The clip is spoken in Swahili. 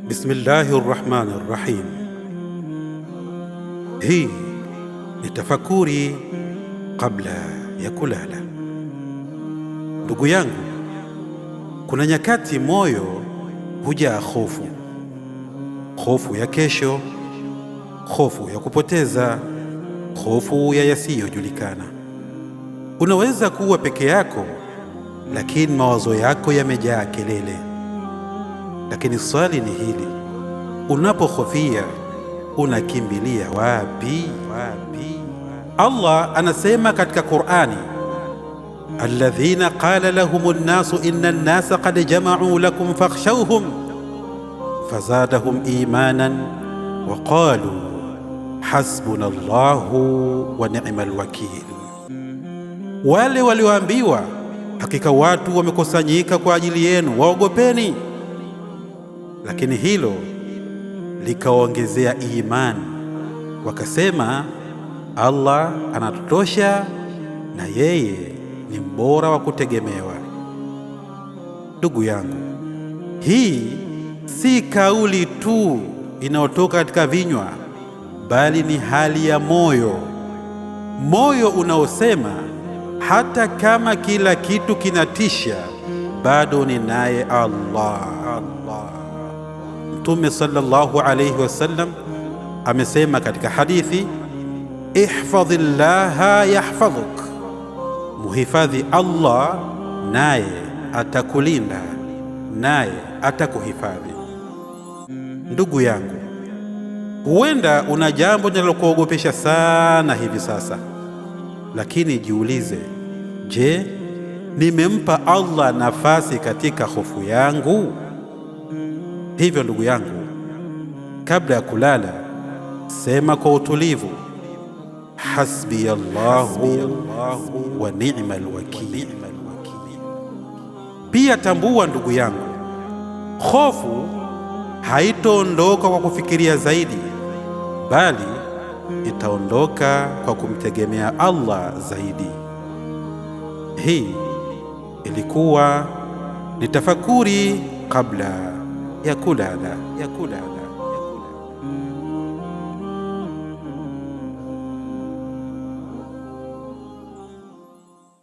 Bismillahi rrahmani rrahim. Hii ni tafakuri kabla ya kulala. Ndugu yangu, kuna nyakati moyo hujaa hofu, hofu ya kesho, hofu ya kupoteza, hofu ya yasiyojulikana. Unaweza kuwa peke yako, lakini mawazo yako yamejaa kelele. Lakini swali ni hili: unapohofia unakimbilia wapi? Wapi? Allah anasema katika Qur'ani, alladhina qala lahumu nnasu inna nnasa qad jama'u lakum fakhshawhum fazadahum imanan wa qalu hasbuna Allahu wa ni'mal wakil. Wale walioambiwa hakika watu wamekusanyika kwa ajili yenu, waogopeni. Lakini hilo likaongezea imani, wakasema Allah anatutosha na yeye ni mbora wa kutegemewa. Ndugu yangu, hii si kauli tu inayotoka katika vinywa, bali ni hali ya moyo, moyo unaosema hata kama kila kitu kinatisha, bado ninaye Allah. Allah. Mtume sallallahu alayhi wasallam amesema katika hadithi, ihfadhillaha yahfadhuk, muhifadhi Allah naye atakulinda, naye atakuhifadhi. Ndugu yangu, huenda una jambo linalokuogopesha sana hivi sasa, lakini jiulize, je, nimempa Allah nafasi katika hofu yangu? Hivyo ndugu yangu, kabla ya kulala, sema kwa utulivu, hasbi Allahu wa ni'mal wakil. Pia tambua ndugu yangu, hofu haitoondoka kwa kufikiria zaidi, bali itaondoka kwa kumtegemea Allah zaidi. Hii ilikuwa ni tafakuri kabla ya kulala, ya kulala.